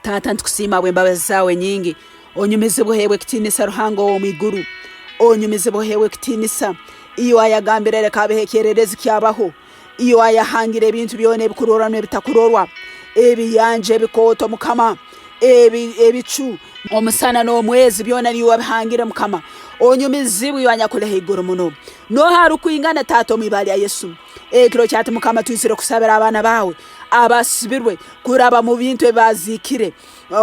Taata nitukusiima habw'embabazi zaawe nyingi. Onyumizibwe oheebwe ekitiinisa Ruhanga ow'omu iguru. Onyumizibwe oheebwe ekitiinisa iwe ayagambire leka habeho ekyererezi kyabaho. Iwe ayahangire ebintu byona ebikurorwa n'ebitakurorwa, ebiyanja ebikooto Mukama, ebi, ebicu, omusana n'omwezi byona niiwe wabihangire Mukama. Onyumizibwe iwe anyakuli haiguru muno. Nooha arukwingana Taata omu ibara lya Yesu? Ekiro kyati Mukama twizire kusabira abaana baawe abasibirwe kuraba mu bintu ebi baziikire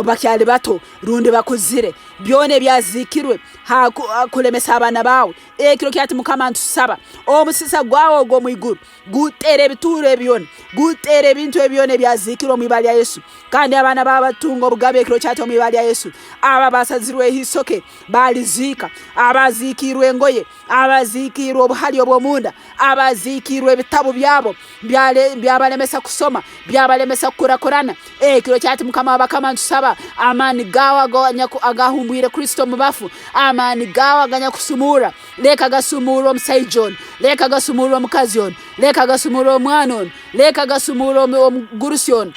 bakyali bato rundi bakuzire, byona ebyaziikirwe ha kulemesa abaana baawe. Ekiro kyati Mukama ntusaba omusisa gwawe ogw'omu iguru gutere ebituuro ebi byona, gutere ebintu ebi byona ebyaziikirwe omu ibara lya Yesu, kandi abaana baawe batunge obugabe ekiro kyati omu ibara lya Yesu. Abo abasazirweho isoke baliziika, abaziikiirwe engoye abaziikiirwe obuhali obw'omunda, abaziikiirwe ebitabu byabo byabalemesa kusoma, byabalemesa kukurakurana. Ekiro kyati Mukama w'abakama ntusaba amaani gaawe agahumbwire Kristo omu bafu, amaani gaawe aganyakusumurra, leka gasumurre omusaija onu, leka gasumurre omukazi onu, leka gasumurre omwana onu, leka gasumurre omugurusi onu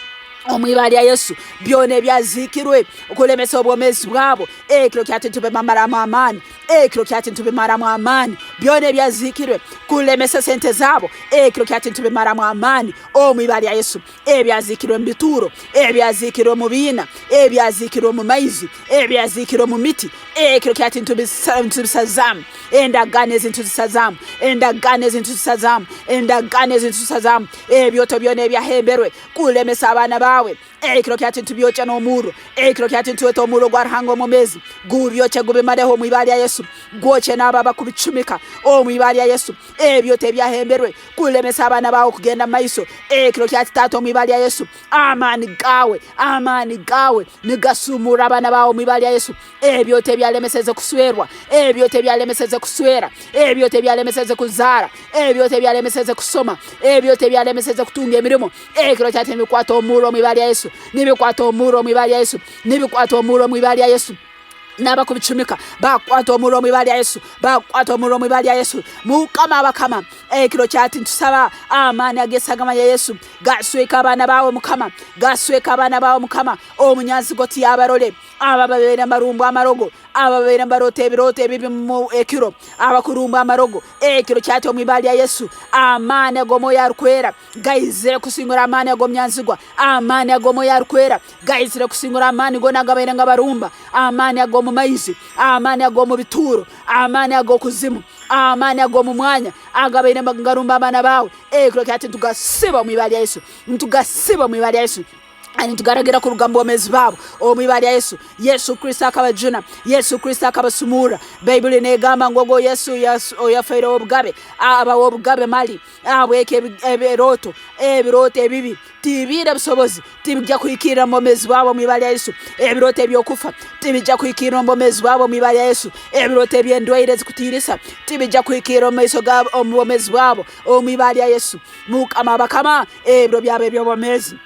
omu ibara lya Yesu. Byona ebyaziikirwe kulemesa obwomeezi bwabo, ekiro kyati nitubimamaramu amaani. Ekiro kyati nitubimaramu amaani, byona ebyaziikirwe kulemesa sente zaabo, ekiro kyati nitubimaramu amaani omu ibara lya Yesu. Ebyaziikirwe omu bituuro, ebyaziikirwe omu biina, ebyaziikirwe omu maizi, ebyaziikirwe omu miti, ekiro kyati nitubisazaamu. Endagaano ezi nituzisazaamu, endagaano ezi nituzisazaamu, endagaano ezi nituzisazaamu. Ebyoto byona ebyahemberwe kulemesa abaana baawe, Ekiro kyati nitubyokya n'omurro. Ekiro kyati nitweta omurro gwa Ruhanga omwomezi, gubyokye gubimareho omu ibara lya Yesu. Gwokye n'abo abakubicumika omu ibara lya Yesu. Ebyoto ebyahemberwe kulemesa abaana baawe kugenda mu maiso. Ekiro kyati Taata omu ibara lya Yesu, amaani gaawe, amaani gaawe nigasumurra abaana baawe omu ibara lya Yesu. Ebyoto ebyalemeseze kuswerwa, ebyoto ebyalemeseze kuswera, ebyoto ebyalemeseze kuzaara, ebyoto ebyalemeseze kusoma, ebyoto ebyalemeseze kutunga emirimo, Ekiro kyati nibikwata omurro omu ibara lya Yesu, nibikwata omurro omu ibara lya Yesu, nibikwata omurro omu ibara lya Yesu. N'abakubicumika bakwata omurro omu ibara lya Yesu, bakwata omurro omu ibara lya Yesu. Mukama abakama, ekiro kyati ntusaba amaani ag'esagama ya Yesu gasweka abaana bawe Mukama, gasweka abaana bawe Mukama. Omunyanzigwa tiyabarole aba babaire nibarumbwa amarogo ababaire nibaroota ebirooto ebibi mu ekiro, abakurumbwa amarogo ekiro kyati omu ibara lya Yesu. Amaani ag'Omwoyo Arukwera gaizire kusingura amaani ag'omunyanzigwa, amaani ag'Omwoyo Arukwera gaizire kusingura amaani goona agabaire ngabarumba, amaani ag'omu maizi, amaani ag'omu bituuro, amaani ag'okuzimu, amaani ag'omu mwanya agabaire ngarumba abaana baawe. Ekiro kyati nitugasiba omu ibara lya Yesu, nitugasiba omu ibara lya Yesu. Nitugaragira kuruga mu bwomeezi bwabo omu ibara lya Yesu. Yesu Kristo akabajuna, Yesu Kristo akabasumurra. Baibuli negamba ngu ogwo Yesu oyafaireho obugabe abawa obugabe mali. Ahabweki ebirooto, ebirooto ebibi tibiine busobozi, tibijja kuhikirra omu bwomeezi bwabo omu ibara lya Yesu. Ebirooto eby'okufa tibijja kuhikirra omu bwomeezi bwabo omu ibara lya Yesu. Ebirooto eby'endwaire ezikutiinisa tibijja kuhikirra omu maiso gaabo omu bwomeezi bwabo omu ibara lya Yesu. Mukama abakama, ebiro byabo eby'obwomeezi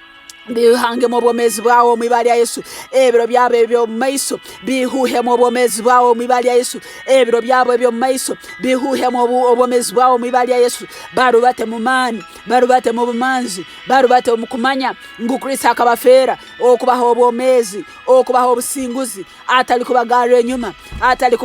bihangemu obwomeezi bwawe omu ibara lya Yesu. Ebiro byabo eby'omu maiso bihuhemu obwomeezi bwawe omu ibara lya Yesu. Ebiro byabo eby'omu maiso bihuhemu obwomeezi bwawe omu ibara lya Yesu. Barubate mu maani, barubate mu bumanzi, barubate omu kumanya ngu Kristo akabafeera okubaha obwomeezi, okubaha obusinguzi, atali kubagarra enyuma, atali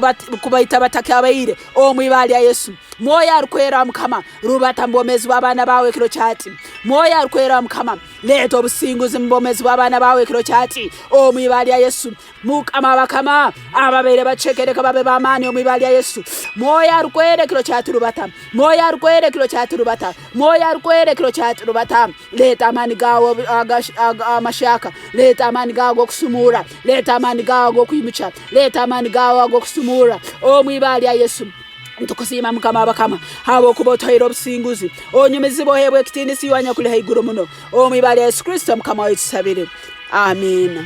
kubaita batakabaire omu ibara lya Yesu. Mwoyo Arukwera wa Mukama, rubata mu bwomeezi bw'abaana baawe ekiro kyati. Mwoyo Arukwera wa Mukama, leeta obusinguzi mu bwomeezi bw'abaana baawe ekiro kyati omu ibara lya Yesu. Mukama abakama, ababaire baceke leka babe b'amaani omu ibara lya Yesu. Mwoyo Arukwera ekiro kyati rubata. Mwoyo Arukwera ekiro kyati rubata. Mwoyo Arukwera ekiro kyati rubata. Leeta amaani gaawe amahyaka, leeta amaani gaawe ag'okusumurra, leeta amaani gaawe ag'okwimukya, leeta amaani gaawe ag'okusumurra omu ibara lya Yesu. Nitukusiima Mukama w'abakama habwokuba otuhaire obusinguzi. Onyumizibwe oheebwe ekitiinisa iwe anyakuli haiguru muno. Omu ibara lya Yesu Kristo Mukama waitu tusabire. Amiina.